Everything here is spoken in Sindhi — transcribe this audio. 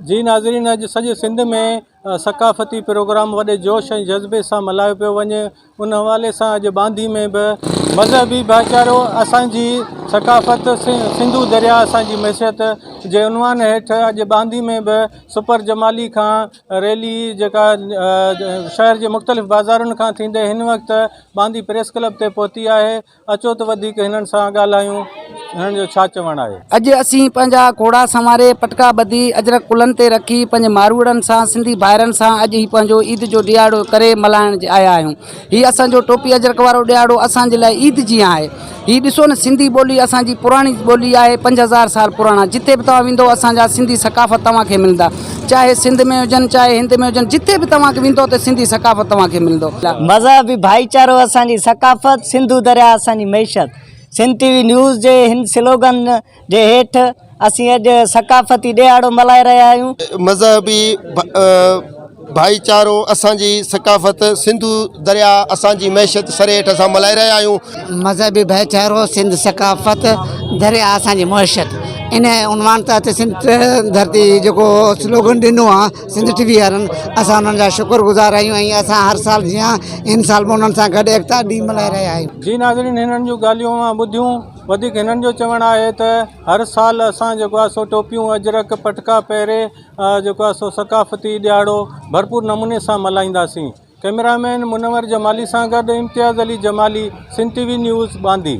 جي ناظرين اڄ سڄي سنڌ ۾ ثقافتي پروگرام وڏي جوش ۽ جذبي سان ملهايو پيو وڃي ان حوالي سان اڄ ٻانڌي ۾ به مذهبي ڀائيچارو اسان جي ثقافت سنڌو درياء اسان جي معيشت جي عنوان هيٺ اڄ ٻانڌي ۾ به سپر جمالي کان ريلي جيڪا شهر جي مختلف بازارن کان ٿيندي هن وقت ٻانڌي پريس ڪلب تي پهتي آهي اچو ته وڌيڪ هنن سان ڳالهايون هنن جو ڇا چوڻ آهي. اڄ اسين پنهنجا گهوڙا سنواري، پٽڪا ٻڌي، اجرڪ ڪلهن تي رکي، پنهنجي ماروئڙن سان، سنڌي ڀائرن سان اڄ هي پنهنجو عيد جو ڏهاڙو ڪري ملهائڻ آيا آهيون. هي اسان جو ٽوپي اجرڪ وارو ڏهاڙو اسان جي لاء عيد جيان آهي. هي ڏسو نه سنڌي ٻولي اسان جي پراڻي ٻولي آهي 5000 سال پراڻا جتي به توهان ويندو اسان جا سنڌي ثقافت توهان کي ملندا چاهي سنڌ ۾ هجن چاهي هند ۾ هجن جتي به توهان ويندو ته سنڌي ثقافت توهان کي ملندو. مذهبي ڀائيچارو اسان جي ثقافت، سنڌو درياء اسان جي معيشت. سنڌ ٽي وي نيوز جي هن سلوگن جي هيٺ اسين اڄ ثقافتي ڏهاڙو ملهائي رهيا آهيون. مذهبي ڀائيچارو اسان جي ثقافت، سنڌو درياء اسان جي معيشت سر هيٺ اسان ملهائي رهيا آهيون. مذهبي ڀائيچارو، سنڌ ثقافت، درياء اسان جي معيشت ان عنوان تحت سنڌ ڌرتي جيڪو سلوگن ڏنو آهي سنڌ ٽي وي وارن اسان انهن جا شڪر گذار آهيون ۽ اسان هر سال جيان هن سال به انهن سان گڏ ايڪتا ڏينهن ملهائي رهيا آهيون. جي ناظرين هنن جون ڳالهيون اوهان ٻڌيون وڌيڪ هنن جو چوڻ آهي ته هر سال اسان جيڪو آهي سو ٽوپيون اجرڪ پٽڪا پهري جيڪو آهي سو ثقافتي ڏهاڙو ڀرپور نموني سان ملهائينداسين ڪئميرا مين منور جمالي سان گڏ Imtiaz Ali Jamali Sindh T V news Bandhi.